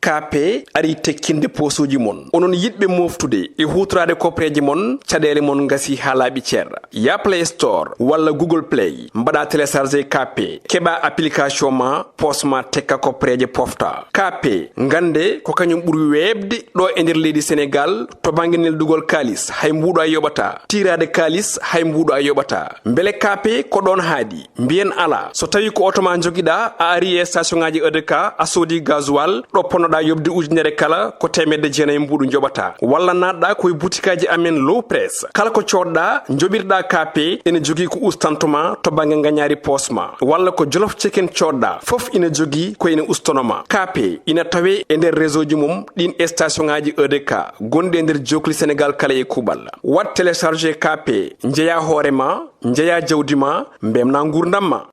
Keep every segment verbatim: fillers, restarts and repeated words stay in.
K P ari tekkinde poosuuji mon. Onon yiɗɓe mooftude e huutoraade koppereeje mon, caɗeele mon ngasii haa laaɓi cer. Yah Play Store walla Google Play, mbaɗa télécharger K P, keɓa application ma, poos ma tekka koppereeje pofta. K P, ngannde ko kañum ɓuri weeɓde ɗo e nder leydi Senegaal to bannge neldugol kaalis, hay mbuuɗo a yoɓataa. Tiiraade kaalis, hay mbuuɗo a yoɓataa. Mbele K P ko ɗoon haaɗi? Mbiyen alaa. So tawii ko oto ma njogiɗaa, a ari e station ŋaaji E D K, a soodi gasoil, ɗo ponnoɗaa yoɓde ujunere kala, ko teemedde jeenayi mbuuɗu njoɓataa. Walla naatɗaa ko e butikaaji amen Low Press. Kala ko coodɗaa, njoɓirɗaa K P, ene jogii ko ustanto ma to bannge ngañaari poos ma. Walla ko Jolof Chicken coodɗaa, fof ina jogii ko ene ustono ma. K P ina tawee e nder réseau ji mum ɗiin e station ŋaaji E D K gonɗi e nder jookli Senegaal kala e kuuɓal. Waɗ télécharger K P, njeyaa hoore ma, njeyaa jawdi ma, mbemnaa nguurndam ma.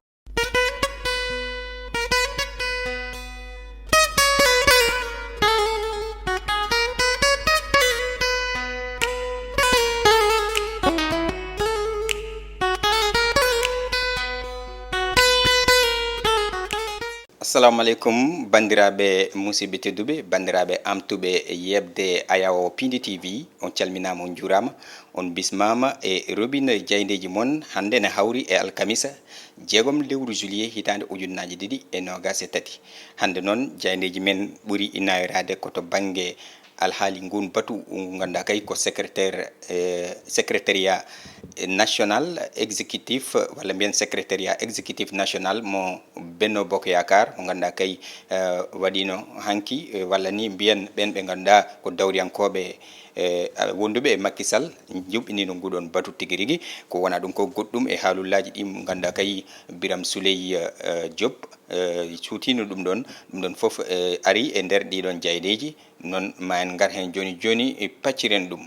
Assalamu aleykum, banndiraaɓe musidɓe tedduɓe, banndiraaɓe amtuɓe yeɓde Ayawo Piindi T V, on calminaama, on njuuraama, on bismaama e robinet jaayndeeji mon. Hannde ne hawri e alkamisa jeegom lewru juillet hitaande ujunnaaje ɗiɗi e noogaas e tati. Hannde noon jaayndeeji men ɓuri nayoraade ko to bannge alhaali nguun batu ngu ngannduɗaa kay ko secrétaire, eh, secrétariat national exécutif, walla mbiyen secrétariat exécutif national mo Benno Bokk Yaakaar, mo ngannduɗaa kay, eh, waɗiino hanki, eh, walla ni mbiyen ɓeen ɓe ngannduɗaa ko dawriyankooɓe, eh, wonduɓe e Macky Sall, njuɓɓiniino nguɗon batu tigi rigi. Ko wonaa ɗum ko goɗɗum e haalullaaji ɗi ngannduɗaa kay Birame Souleye, eh, Diop, eh, suutiino ɗum ɗoon. Ɗum ɗoon fof, eh, ari e nder ɗiɗon jaayndeeji. Noon ma en ngar heen jooni jooni, eh, pacciren ɗum.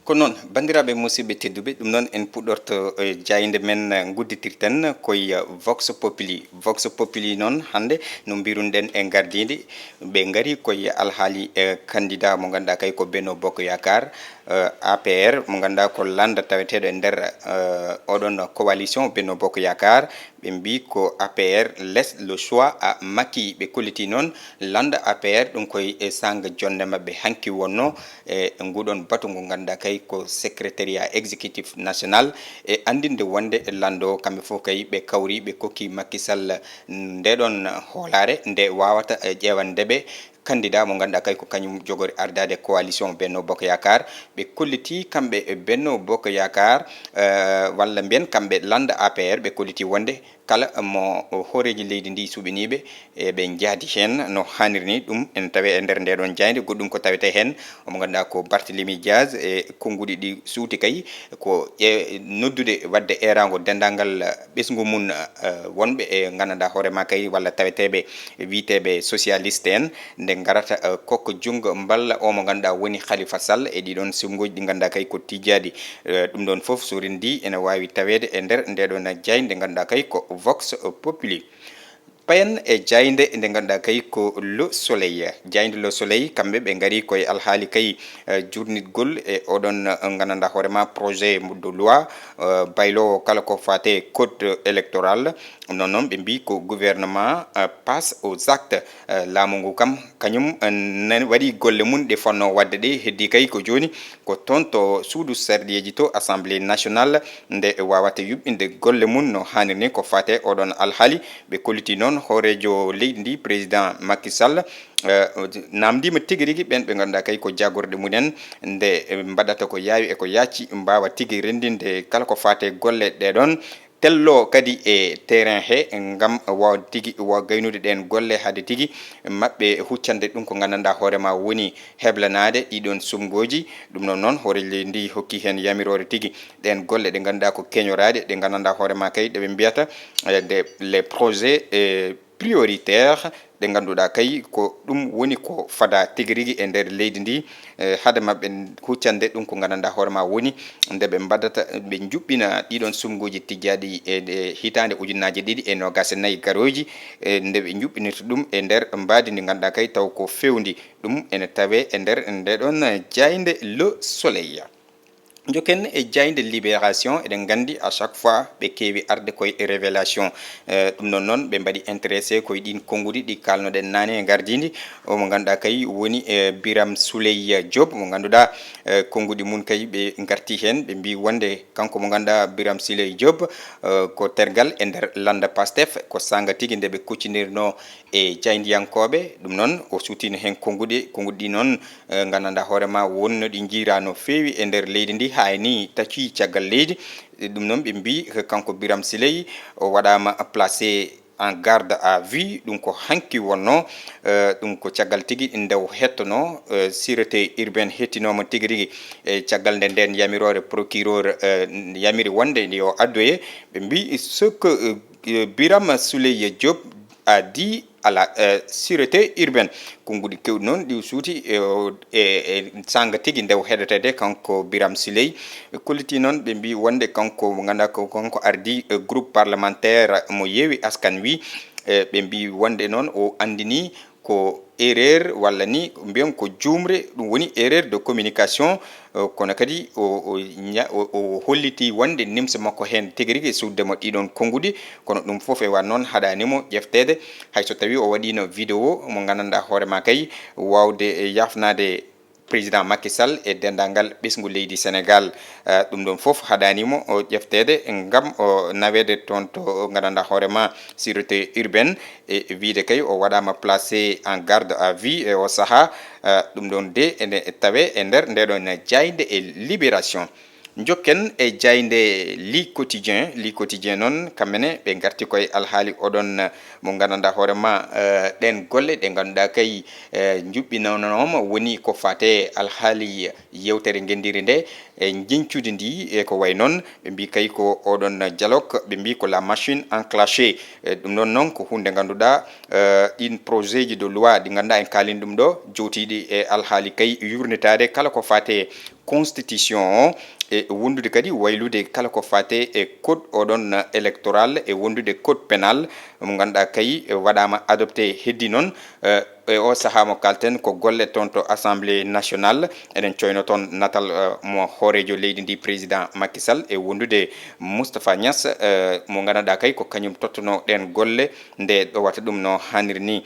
Ko noon, banndiraaɓe musidɓe tedduɓe, ɗum noon en puɗɗorto, eh, jaaynde men, eh, ngudditirten koye, eh, Vox Populi. Vox Populi noon hannde no mbiruɗen e ngardiindi, ɓe ngari koye alhaali, eh, candidat mo ngannduɗaa kay ko Benno Bokk Yaakaar, eh, A P R, mo ngannduɗaa ko lannda taweteeɗo e nder, eh, oɗon coalition Benno Bokk Yaakaar. Ɓe mbii ko A P R laisse le choix à Macky. Ɓe kolliti noon lannda A P R, ɗum koye e saanga jonnde maɓɓe hanki wonnoo, e nguɗon batu ngu ngannduɗaa kay ko secrétariat exécutif national, e anndinde wonde lanndo o kamɓe fof kay ɓe kawri, ɓe kokki Macky Sall ndeɗon hoolaare nde waawata, e, ƴeewande ɓe candidat mo ngannduɗaa kay ko kañum jogori ardaade coalition Benno Bokk Yaakaar. Ɓe kolliti kamɓe Benno Bokk Yaakaar, eh, walla mbiyen kamɓe lannda A P R, ɓe kolliti wonde kala mo hooreeji leydi ndi suɓiniiɓe, e ɓe njahdi heen no haaniri ni. Ɗum ene tawee e nder ndeɗon jaaynde. Goɗɗum ko tawetee heen, omo ngannduɗaa ko Barthélémy Dias e konnguɗi ɗi suuti kay, ko ƴe-, noddude waɗde eeraango denndaangal ɓesngu mum, eh, wonɓe e nganndanɗaa hoore maa kay walla taweteeɓe wiyeteeɓe socialiste en, nde ngarata, eh, kokka junngo mballa o mo ngannduɗaa woni Khalifa Sall e ɗiɗon suɓngooji ɗi ngannduɗaa kay ko tijjaaɗi. Eh, ɗum ɗoon fof so renndii ene waawi taweede e nder ndeɗon jaaynde nde ngannduɗaa kay ko Vox Populi. Payen e jaaynde nde ngannduɗaa kay ko Le Soleil. Jaaynde Le Soleil, kamɓe ɓe ngari koye alhaali kay, eh, jurnitgol e oɗon, eh, nganndanɗaa hoore maa projet de loi, eh, bayloowo kala ko faati e code électoral. Noon noon ɓe mbii ko gouvernement, eh, passe aux actes. Eh, laamu ngu kam, kañum, eh, nani waɗi golle mum ɗe fotnoo waɗde ɗe, heddii kay ko jooni ko toon to suudu sarɗiyeeji to Assemblée nationale nde waawata yuɓɓinde golle mum no haaniri ni ko faati e oɗon alhaali. Ɓe kolliti noon hooreejo leydi ndi, président Macky Sall, eh, naamndiima tigi rigi ɓeen ɓe ngannduɗaa kay ko jaagorɗe mum en, nde, eh, mbaɗata ko yaawi e ko yaacci mbaawa tigi renndinde kala ko faati e golle ɗee ɗoon. Telloo kadi e terrain he ngam waawde tigi wa-, gaynude ɗeen golle, hade tigi maɓɓe huccande ɗum ko nganndanɗaa hoore maa woni heblanaade ɗiɗoon suɓngooji. Ɗum noon, noon, hoore leydi ndi hokki heen yamiroore tigi ɗeen golle ɗe ngannduɗaa ko keñoraaɗe, ɗe nganndanɗaa hoore maa kay ɗe ɓe mbiyata, eh, de, les projets, eh, prioritaires, ɗe ngannduɗaa kay ko ɗum woni ko fadaa tigi rigi e nder leydi ndi, eh, hade maɓɓe huccande ɗum ko nganndanɗaa hoore maa woni nde ɓe mbaɗata, ɓe njuɓɓina ɗiɗon suɓngooji tijjaaɗi e, e hitaande ujunnaaje ɗiɗi e noogaas e nayi garooji, e nde ɓe njuɓɓinirta ɗum e nder mbaadi ndi ngannduɗaa kay taw ko fewndi. Ɗum ene tawee e nder ndeɗon jaaynde Le Soleil. Njokken e jaaynde Libération, eɗen nganndi à chaque fois ɓe keewi arde koye révélation. Eh, ɗum ɗon noon, ɓe mbaɗi intéressé koye ɗiin konnguɗi ɗi kaalnoɗen naane e ngardiindi. O mo ngannduɗaa kay woni, eh, Biram Souleye Diop, mo ngannduɗaa, eh, konnguɗi mum kay ɓe ngarti heen, ɓe mbii wonde kanko mo ngannduɗaa Biram Souleye Diop, eh, ko tergal e nder lannda Pastef, ko saanga tigi nde ɓe kuccindirnoo e jaayndiyankooɓe. Ɗum noon, o suutino heen konnguɗi, konnguɗi ɗi noon, eh, nganndanɗaa hoore ma wonno ɗi njiiraa no feewi e nder leydi ndi, haa e nii taccii caggal leydi. Eh, ɗum noon ɓe mbii, eh, kanko Biram Souleye, o waɗaama placé en garde à vue, ɗum ko hanki wonnoo, eh, ɗum ko caggal tigi nde o hettonoo, eh, sûreté urbaine hettinooma tigi rigi, e caggal nde ndeen yamiroore procureur, eh, yamiri wonde yo addoye, ɓe mbii ce que, eh, eh, Biram Souleye Diop a dit à la, eh, sûreté urbaine. Konnguɗi keewɗi noon ɗi suuti, eh, o, e, e saanga tigi nde o heɗoteede kanko Biram Souleye. Ɓe kolliti noon, ɓe mbii wonde kanko mo ngannduɗaa ko kanko ardii, eh, groupe parlementaire mo Yewwi Askan Wi, eh, ɓe mbii wonde noon o anndinii ko erreur walla ni mbiyen ko juumre, ɗum woni erreur de communication, eh, kono kadi o, o ña-, o, o hollitii wonde nimsa makko heen tigi rigi suuɗde mo ɗiɗon konnguɗi, kono ɗum fof e wa noon haɗaani mo ƴefteede, hay so tawii o waɗiino vidéo mo nganndanɗaa hoore ma kay waawde, eh, yaafnaade président Macky Sall e denndaangal ɓesngu leydi Sénégal. Eh, ɗum ɗoon fof haɗaani mo o ƴefteede ngam o naweede toon to nganndanɗaa hoore ma sûreté urbaine, e wiyde kay o waɗaama placé en garde à vue e o sahaa. Eh, ɗum ɗoon de ene tawee e nder ndeɗoon jaaynde e Libération. Njokken e jaaynde Le Quotidien. Le Quotidien noon, kamɓe ne ɓe ngarti koye alhaali oɗon, eh, mo nganndanɗaa hoore ma, eh, ɗeen golle ɗe ngannduɗaa kay, eh, njuɓɓinanooma, woni ko faate alhaali yewtere ngenndiri nde, e njeñcuudi ndi e ko wayi noon. Ɓe mbii kay ko oɗon dialogue, ɓe mbii ko la machine enclenchée. E ɗum ɗoon noon ko huunde ngannduɗaa, eh, ɗiin projet ji de loi ɗi ngannduɗaa en kaalii ɗum ɗo, jowtiiɗi e alhaali kay yuurnitaade kala ko faate constitution o, e wondude kadi waylude kala ko faate e code oɗon électoral, e wondude code pénal mo ngannduɗaa kay waɗaama adopté. Heddi noon, eh, e o sahaa mo kaalten ko golle toon to Assemblée nationale, eɗen coyno toon natal, eh, mo hooreejo leydi ndi, président Macky Sall, e wondude Moustapha Niass, eh, mo ngannduɗaa kay ko kañum tottunoo ɗeen golle nde ɗowata ɗum no haaniri ni.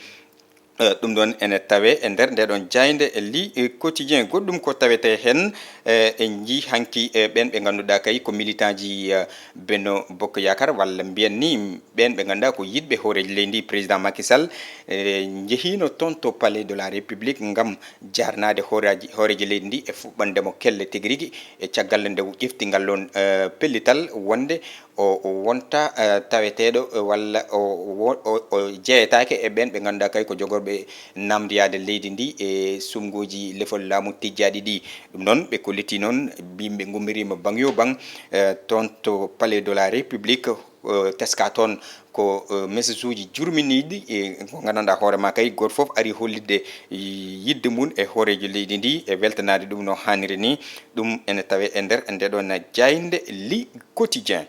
Eh, ɗum ɗoon ene tawee e nder ndeɗoon jaaynde e Le Quotidien. Goɗɗum ko tawetee heen, eh, en njii hanki, eh, ɓeen ɓe ngannduɗaa kay ko militant ji, eh, Benno Bokk Yaakaar, walla mbiyen ni ɓeen ɓe ngannduɗaa ko yiɗɓe hooreejo leydi ndi, président Macky Sall, eh, njehiino toon to Palais de la République ngam jaarnaade hooraaji, hooreejo leydi ndi e fuɗɓande mo kelle tigi rigi, e caggal nde o ƴefti ngal ɗoon, eh, pellital wonde o, o wonta, eh, taweteeɗo, eh, walla o, o, o, o jeyetaake e ɓeen ɓe ngannduɗaa kay ko jogorɓe naamndiyaade leydi ndi e suɓngooji lefol laamu tijjaaɗi ɗi. Ɗum noon, ɓe kolliti noon, yimɓe ngummiriima baŋ yo baŋ, eh, toon to Palais de la République, eh, teska toon ko, eh, message uji jurminiiɗi, eh, ko nganndanɗaa hoore ma kay, gooto fof ari hollitde yiɗde mum e hooreejo leydi ndi e weltanaade ɗum no haaniri ni. Ɗum ene tawee e nder ndeɗoon jaaynde Le Quotidien.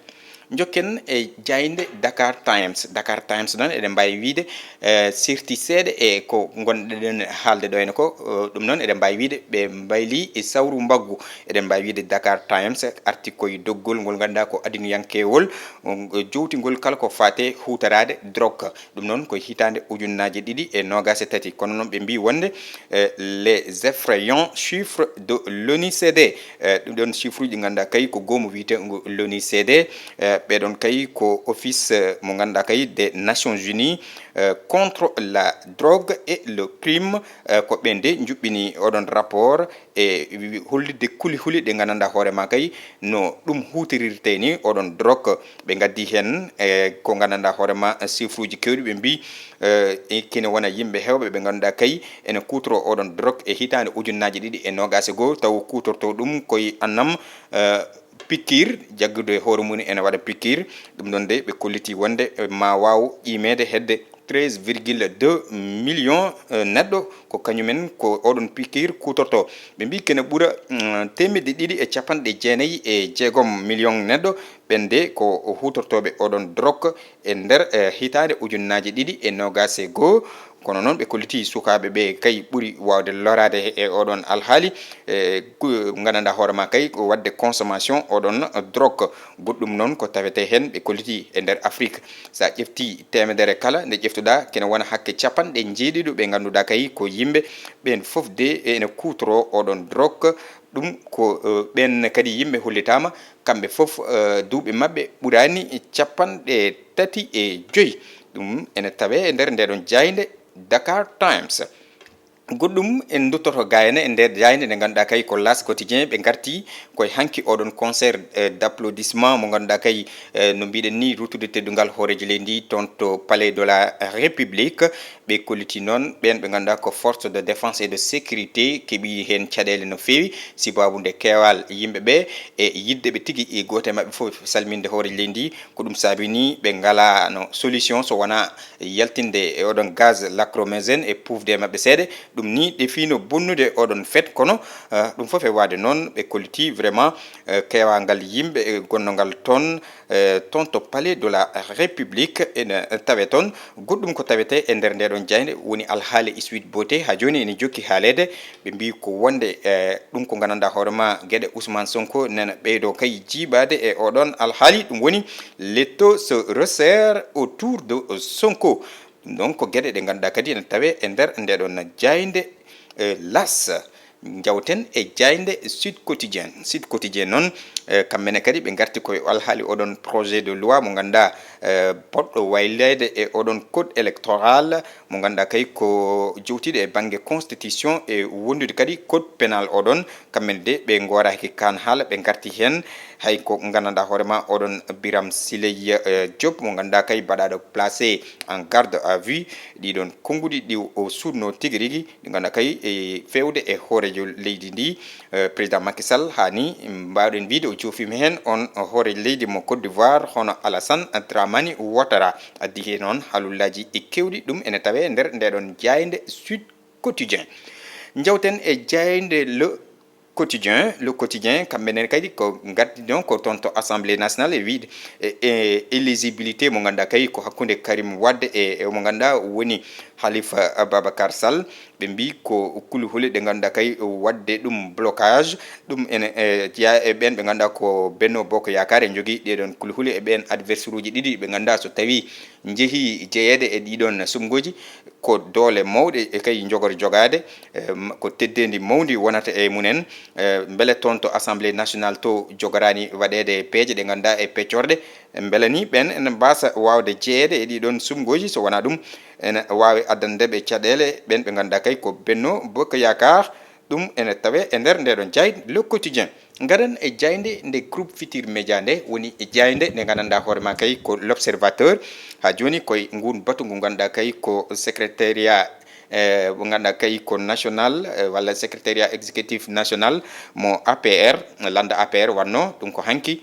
Njokken e jaaynde Dakar Times. Dakar Times noon, eɗen mbaawi wiyde, eh, serti seeɗa e ko ngonɗen haalde ɗo henne ko, eh, ɗum noon eɗen mbaawi wiyde ɓe mbayli e sawru mbaggu. Eɗen mbaawi wiyde Dakar Times arti koye doggol ngol ngannduɗaa ko adunyankewol, on, jowtingol kala ko faate huutoraade drogue. Ɗum noon ko hitaande ujunnaaje ɗiɗi e noogaas e tati. Kono noon ɓe mbii wonde, eh, les effrayants chiffres de l'ONICD. Eh, ɗum ɗoon chiffre uji ɗi ngannduɗaa kay ko goomu wiyeteengu l'ONICD. Eh, ɓee ɗoon kay ko office, eh, mo ngannduɗaa kay des Nations Unies, eh, contre la drogue et le crime. Eh, ko ɓeen de njuɓɓini oɗon rapport e wi-, wi-, hollitde kuli huli ɗi nganndanɗaa hoore ma kay no ɗum huutorirtee ni oɗon drogue. Ɓe ngaddi heen, e, ko nganndanɗaa hoore ma, chiffre uji keewɗi, ɓe mbii, e, e kene wona yimɓe heewɓe ɓe ngannduɗaa kay ene kuutoroo oɗon drogue e hitaande ujunnaaje ɗiɗi e noogaas e goo, taw kuutortoo ɗum koye annam, e, pikiir, jaggude hoore mum ene waɗa pikiir. Ɗum ɗoon de ɓe kolliti wonde, e, ma waaw ƴiimeede hedde treize virgule deux millions, eh, neɗɗo, ko kañumen ko oɗon pikiir kuutortoo. Ɓe mbii kene ɓura, mm, teemedde ɗiɗi e capanɗe jeenayi e jeegom million neɗɗo, ɓeen de ko huutortooɓe oɗon drogue e nder, eh, hitaande ujunnaaje ɗiɗi e noogaas e goo. Kono noon, ɓe kolliti sukaaɓe ɓe kay ɓuri waawde loraade e oɗon alhaali, e ku-, nganndanɗaa hoore maa kay ko waɗde consommation oɗon drogue. Goɗɗum noon ko tawetee heen, ɓe kolliti e nder Afrik. So a ƴeftii teemedere kala, nde ƴeftuɗaa, kene wona hakke capanɗe njeeɗiɗo ɓe ngannduɗaa kay ko yimɓe, ɓeen fof de ene kuutoroo oɗon drogue. Ɗum ko, eh, ɓeen kadi yimɓe hollitaama, kamɓe fof, eh, duuɓi maɓɓe ɓuraani capanɗe tati e joy. Ɗum ene tawee e nder ndeeɗon jaaynde Dakar Times. Goɗɗum en duttoto gaayne e nder jaaynde nde ngannduɗaa kay ko L'As Quotidien, ɓe ngarti koye hanki oɗon concert, eh, d'applaudissement mo ngannduɗaa kay, eh, no mbiɗen ni, ruttude teddungal hooreejo leydi ndi toon to Palais de la République. Ɓe kolliti noon ɓeen ɓe ngannduɗaa ko force de défense et de sécurité keɓi heen caɗeele no feewi, sibaabu nde keewal yimɓe ɓe e yiɗde ɓe tigi e gooto e maɓɓe fof salminde hooreejo leydi ndi. Ko ɗum saabi ni ɓe ngalaano solution so wonaa yaltinde e oɗon gaz lacrymogène e puufde e maɓɓe seeɗa. Ɗum ni ɗefiino bonnude oɗon fête, kono, eh, ɗum fof e waɗde noon, ɓe kolliti vraiment, eh, keewangal yimɓe, eh, gonnongal toon, eh, toon to Palais de la République, ene tawee toon. Goɗɗum ko tawetee e nder ndeeɗon jaaynde woni alhaali Sweet Beauté. Haa jooni ene jokki haaleede. Ɓe mbii ko wonde, eh, ɗum ko nganndanɗaa hoore maa geɗe Ousmane Sonko nena ɓeydoo kay jiiɓaade e oɗon alhaali. Ɗum woni: "Les taux se resserrent autour de Sonko." Ɗum ɗoon ko geɗe ɗe ngannduɗaa kadi ene tawee e nder ndeeɗon jaaynde, eh, L'As. Njawten e jaaynde Sud Quotidien. Sud Quotidien noon, eh, kamɓe ne kadi ɓe ngarti koye alhaali oɗon projet de loi mo ngannduɗaa, eh, poɗɗo wayleede e oɗon code électoral mo ngannduɗaa kay ko jowtiiɗo e bannge constitution e wondude kadi code pénal oɗon. Kamɓe ne de ɓe ngooraaki kaan haala, ɓe ngarti heen. Hay ko nganndanɗaa hoore maa oɗon Biram Siley, eh, Diop mo ngannduɗaa kay baɗaaɗo placé en garde à vue. Ɗiɗon konnguɗi ɗi o suuɗnoo tigi rigi, ɗi ngannduɗaa kay e feewde e hooreejo leydi ndi, eh, président Macky Sall, haa ni mbaawɗen wiyde o joofiima heen on hooreejo leydi mo Côte d'Ivoire, hono Alassane Dramane Ouattara. Addi heen noon haalullaaji e keewɗi, ɗum ene tawee e nder ndeeɗon jaaynde Sud Quotidien. Njawten e jaaynde Le Quotidien. Le Quotidien, kamɓe nen kadi ko ngarti ɗon ko toon to Assemblée nationale e wiyde e, e éligibilité mo ngannduɗaa kay ko hakkunde Karim Wade e, e mo ngannduɗaa woni Khalifa Ababacar Sall. Ɓe mbii ko kulhuli ɗe ngannduɗaa kay waɗde ɗum blocage, ɗum ene, e, jeyaa e ɓeen ɓe ngannduɗaa ko Benno Bokk Yaakaar e njogii ɗeeɗoon kulhuli e ɓeen adversaire uji ɗiɗi ɓe ngannduɗaa so tawii njehii jeyeede e ɗiɗoon sumngooji, ko doole mawɗe e kay njogori jogaade, e, m-, ko teddeendi mawndi wonata e mumen. E, mbele toon to Assemblée nationale to jogoraani waɗeede peeje ɗe ngannduɗaa e peccorɗe, mbele ni ɓeen ene mbaasa waawde jeyeede e ɗiɗoon sumngooji, so wonaa ɗum ene waawi addande ɓe caɗeele ɓeen ɓe ngannduɗaa kay ko Benno Bokk Yaakaar. Ɗum ene tawee e nder ndeeɗoon jaaynde Le Quotidien. Ngaren e jaaynde nde Groupe Futurs Médias nde, woni e jaaynde nde nganndanɗaa hoore maa kay ko L'Observateur. Haa jooni koye nguun batu ngu ngannduɗaa kay ko secrétariat, eh, mo ngannduɗaa kay ko national, eh, walla secrétariat exécutif national mo A P R, lannda A P R wannoo. Ɗum ko hanki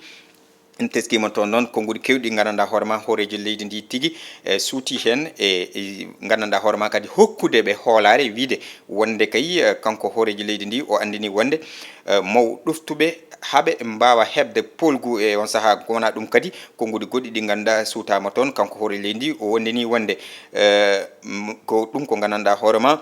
en teskiima toon noon konnguɗi keewɗi ɗi nganndanɗaa hoore maa hooreejo leydi ndi tigi, e, suutii heen e, e nganndanɗaa hoore maa kadi hokkude ɓe hoolaare wiyde wonde kay, e, kanko hooreejo leydi ndi o anndinii wonde, e, maw ɗoftuɓe haa ɓe mbaawa heɓde poolgu e oon sahaa. Ko wonaa ɗum kadi, konnguɗi goɗɗi ɗi ngannduɗaa suutaama toon, kanko hooreejo leydi ndi o wonde nii wonde, e, m-, ko ɗum ko nganndanɗaa hoore maa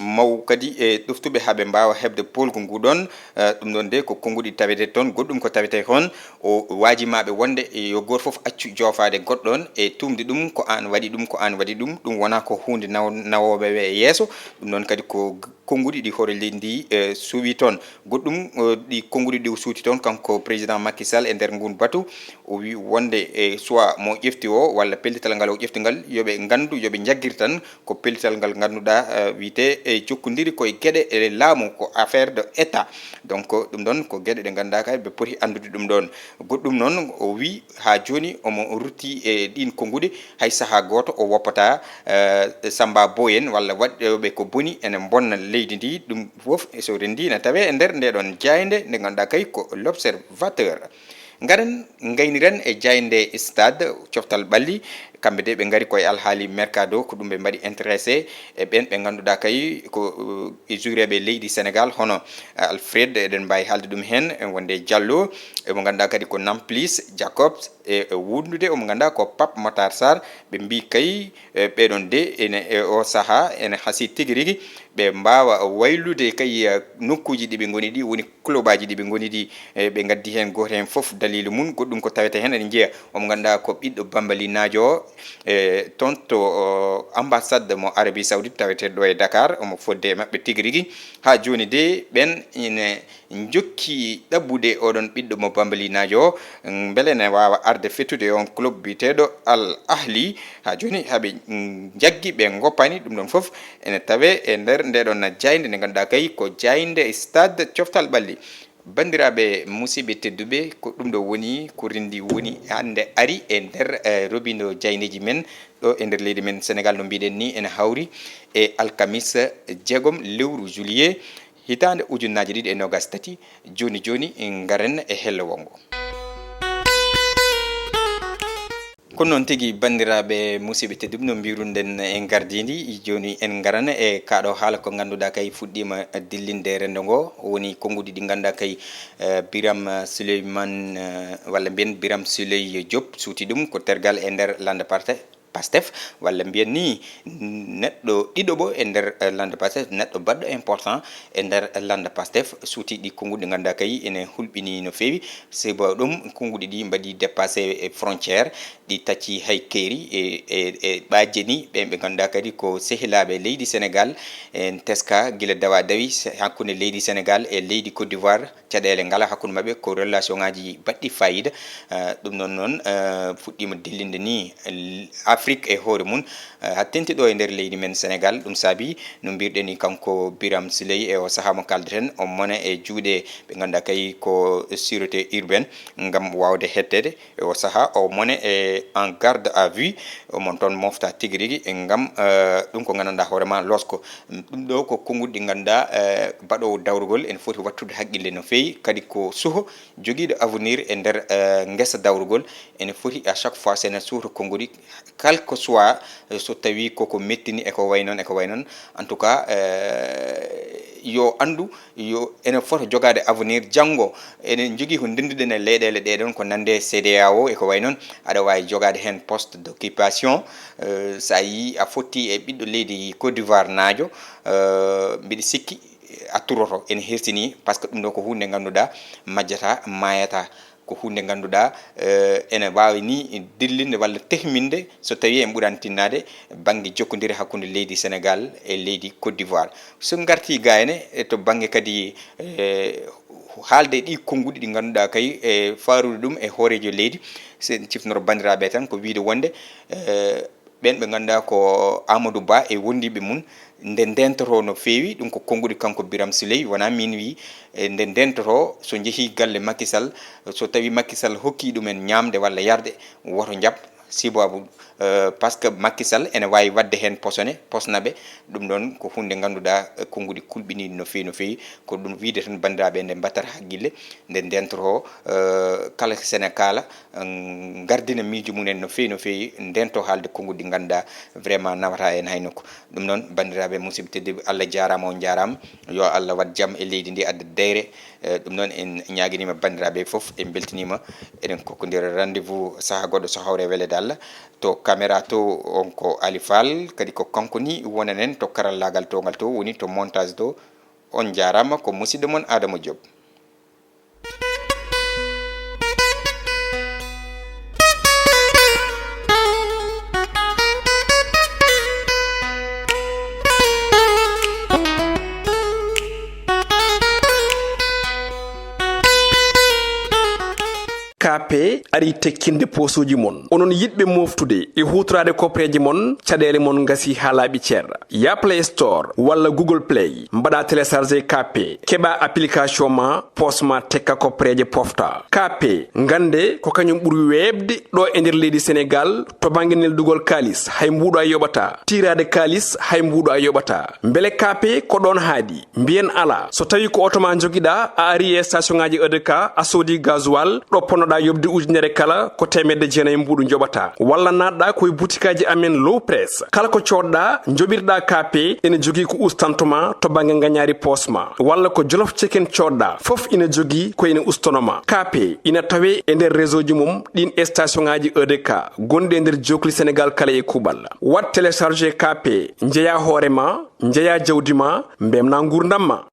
maw kadi e ɗoftuɓe haa ɓe mbaawa heɓde poolgu ngu ɗoon. Eh, ɗum ɗoon de ko konnguɗi tawetee toon. Goɗɗum ko tawetee toon, o waajimaaɓe wonde yo gooto fof accu joofaade goɗɗo on e tuumde ɗum ko aan waɗi ɗum, ko aan waɗi ɗum. Ɗum wonaa ko huunde naw-, nawooɓe ɓe yeeso. Ɗum ɗoon kadi ko g-, konnguɗi ɗi hoore leydi ndi, eh, suuwi toon. Goɗɗum, eh, ɗi konnguɗi ɗi o suuti toon, kanko président Macky Sall e nder nguun batu, o wii wonde, eh, soit mo ƴefti o walla pellital ngal o ƴefti ngal, yo ɓe nganndu, yo ɓe njaggir tan ko pellital ngal ngannduɗaa, eh, wiyetee e jokkondiri koye geɗe e laamu, ko affaire de État. Donc, ɗum ɗoon ko geɗe ɗe ngannduɗaa kay ɓe poti anndude ɗum ɗoon. Goɗɗum noon, o wii haa jooni omo rutti e ɗiin konnguɗi, hay sahaa gooto o woppataa, eh, Samba Boy en walla waɗɗooɓe ko boni ene mbonna leydi ndi. Ɗum fof so renndii ene tawee e nder ndeeɗoon jaaynde nde ngannduɗaa kay ko L'Observateur. Ngaren ngayniren e jaaynde Stade, coftal ɓalli, Kamɓe de ɓe ngari koye alhaali mercato, ko ɗum ɓe mbaɗi intéressé e ɓen ɓe ngannduɗaa kay ko, uh, e joueurɓe leydi Sénégal, hono, uh, Alfred, eɗen mbaawi haalde ɗum heen, eh, wonde Diallo, e mo ngannduɗaa kadi ko Nampalys Jacobs, e, e wondude omo ngannduɗaa ko Pape Matar Sarr. Ɓe mbii kay, eh, ɓeɗon de ene, e o sahaa ene hasii tigi rigi ɓe mbaawa waylude kay, eh, nokkuuji ɗi ɓe ngoni ɗi, woni clubaji ɗi ɓe ngoni ɗi, eh, ɓe ngaddi heen gooto heen fof daliilu mum. Goɗɗum ko tawete heen, eɗen njiya omo ngannduɗaa ko ɓiɗɗo Bambalinaajo, eh, toon to, oh, ambassade mo Arabie Saoudite tawete ɗo e Dakar, omo fodde e maɓɓe tigi rigi. Haa jooni de ɓen ine njokki ɗaɓɓude oɗon ɓiɗɗo mo Bambalinaajo o, mbele ne waawa arde fettude e on club biyeteeɗo Al Ahli. Haa jooni haɓe njaggi, ɓe ngoppani. Ɗum ɗon fof ene tawe e nder nde ɗon jaaynde nde ngannduɗaa kay ko jaaynde Stade Coftal Ɓalli. Banndiraaɓe musidɓe tedduɓe, ko ɗum ɗo woni ko renndi woni hannde ari e nder, eh, robindo jaayndeeji men ɗo e nder leydi men Senegal, no mbiɗen ni ene hawri e alkamisa jeegom lewru juillet hitaande ujunnaaje ɗiɗi e noogaas tati. Jooni jooni ngaren e hello wongo. Ko noon tigi, banndiraaɓe musidɓe tedduɓe, no mbiruɗen en gardiindi, jooni en ngaran e kaɗo haala ko ngannduɗaa kay fuɗɗiima dillinde renndo ngo, woni konnguɗi ɗi ngannduɗaa kay, eh, Biram Souleymane, eh, walla mbiyen Biram Souleye Diop suuti ɗum ko tergal e nder lannda parte Pastef, walla mbiyen ni neɗɗo ɗiɗoɓo e nder, eh, lannda Pastef, neɗɗo baɗɗo important e nder lannda Pastef, suuti ɗi konnguɗi ngannduɗaa kay ene hulɓini no feewi. Sibu ɗum konnguɗi ɗi mbaɗi dépassé e frontière, ɗi tacci hay keeri e, e, e ɓajjeni ɓen ɓe ngannduɗaa kadi ko sehilaaɓe leydi Senegal, en teska gila dawa dawi se-, hakkunde leydi Senegal e leydi Côte d'Ivoire. Caɗeele ngala hakkunde maɓɓe ko relation ngaji baɗɗi fayida. Eh, ɗum noon noon, eh, fuɗɗiima dillinde ni, l-, Afrique e hoore mum, eh, haa tenti ɗo e nder leydi men Senegal. Ɗum saabi no mbirɗen ni kanko Biram Souleye e o sahaa mo kaldeten, o mone e juuɗe ɓe ngannduɗaa kay ko sûreté urbaine ngam waawde hetteede e o sahaa, o mone e en garde à vue, omon toon mofta tigi rigi e ngam, eh, ɗum ko nganndanɗaa hoore ma losko. Ɗum ɗo ko konnguɗi ɗi ngannduɗaa, eh, baɗoowo dawrugol ene foti wattude haqqille no feewi, kadi ko suho jogiiɗo avenir e nder, eh, ngesa dawrugol, ene foti à chaque fois so ene suuta konnguɗi, quel que soit, eh, so tawii koko mettini e ko way noon, e ko way noon. En tout cas, eh, yo anndu, yo ene fota jogaade avenir janngo. Eɗen njogii ko ndennduɗen e leyɗeele ɗee ɗoon ko nande C D A O e ko way noon. Aɗa waawi jogaade heen poste d'occupation, eh, so a yii a fotti e ɓiɗɗo leydi Côte d'Ivoire naajo, eh, mbiɗa sikki a turoto, ene hersini, par ce que ɗum ɗo ko huunde ngannduɗaa majjata, maayata. Ko huunde ngannduɗaa, eh, ene waawi ni dillinde walla tehminde so tawii en ɓurani tinnaade bannge jokkondire hakkunde leydi Senegal e leydi Côte d'Ivoire. So ngartii gayne, e to bannge kadi, eh, haalde ɗi konnguɗi ɗi ngannduɗaa kay, e faarude ɗum e hooreejo leydi, so en ciftinoro banndiraaɓe tan ko wiyde wonde, eh, ɓen ɓe ngannduɗaa ko Amadou Ba e wondiiɓe mum, nde ndentotoo no feewi, ɗum ko konnguɗi kanko Biram Souleye, wonaa miin wii, e nde ndentotoo, so njehii galle Macky Sall, so tawii Macky Sall hokkii ɗumen ñaamde walla yarde, woto njaɓ, sibu, eh, par ce que Macky Sall ene waawi waɗde heen posone, posna ɓe, ɗum ɗoon ko huunde ngannduɗaa, eh, konnguɗi kulɓiniiɗi no feewi, no feewi, ko ɗum wiyde tan banndiraaɓe nde mbattata haqqille, nde ndentotoo, eh, kala ko sene kaala, ngardina miijo mum en no feewi, no feewi, ndento haalde konnguɗi ɗi ngannduɗaa vraiment nawata en hay nokku. Ɗum noon, banndiraaɓe musidɓe tedduɓe, Allah jaaraama, on njaaraama. Yo Allah waɗ jam e leydi ndi, adda deyre. Eh, ɗum noon, en ñaaginiima banndiraaɓe fof, en mbeltiniima. Eɗen kokkondira rendez-vous sahaa goɗɗo so hawre weleede Allah. To caméra to, on ko Ali Fall, kadi ko kanko ni wonanen to karallaagal to ngal to woni to montage to. On njaaraama, ko musidɗo mon Adama Diop. Kaape ari tekkinde poosuuji mon. Onon yiɗɓe mooftude e huutoraade kopreeje mon, caɗeele mon ngasi haa laaɓi cer. Yaa Play Store walla Google Play, mbaɗa télécharger Kaape, keɓa application ma, poos ma tekka kopreeje pofta. Kaape, ngannde ko kañum ɓuri weeɓde ɗo e nder leydi Senegal to bannge neldugol kaalis, hay mbuuɗo a yoɓata. Tiiraade kaalis, hay mbuuɗo a yoɓata. Mbele Kaape ko ɗoon haaɗi? Mbiyen alaa. So tawii ko oto ma njogiɗa, a ari e station ngaji E D K, a soodi gasoil, ɗo ponnoɗa yoɓde Nde ujunere kala ko teemedde jeenayi mbuuɗu njoɓata, walla naatɗa koye butikaaji amen Low Press. Kala ko coodɗa, njoɓirɗa K P, ene jogii ko ustantoma to bannge ngañaari poosma, walla ko Jolof Chicken coodɗa, fof ina jogii ko ene ustanoma. K P ina tawe e nder réseau ji mum ɗin station ŋaaji E D K gonɗi e nder jookli Sénégal kala e kuuɓal. Waɗ télécharger K P, njeya hoore ma, njeya jawdi ma, mbemna nguurndam ma.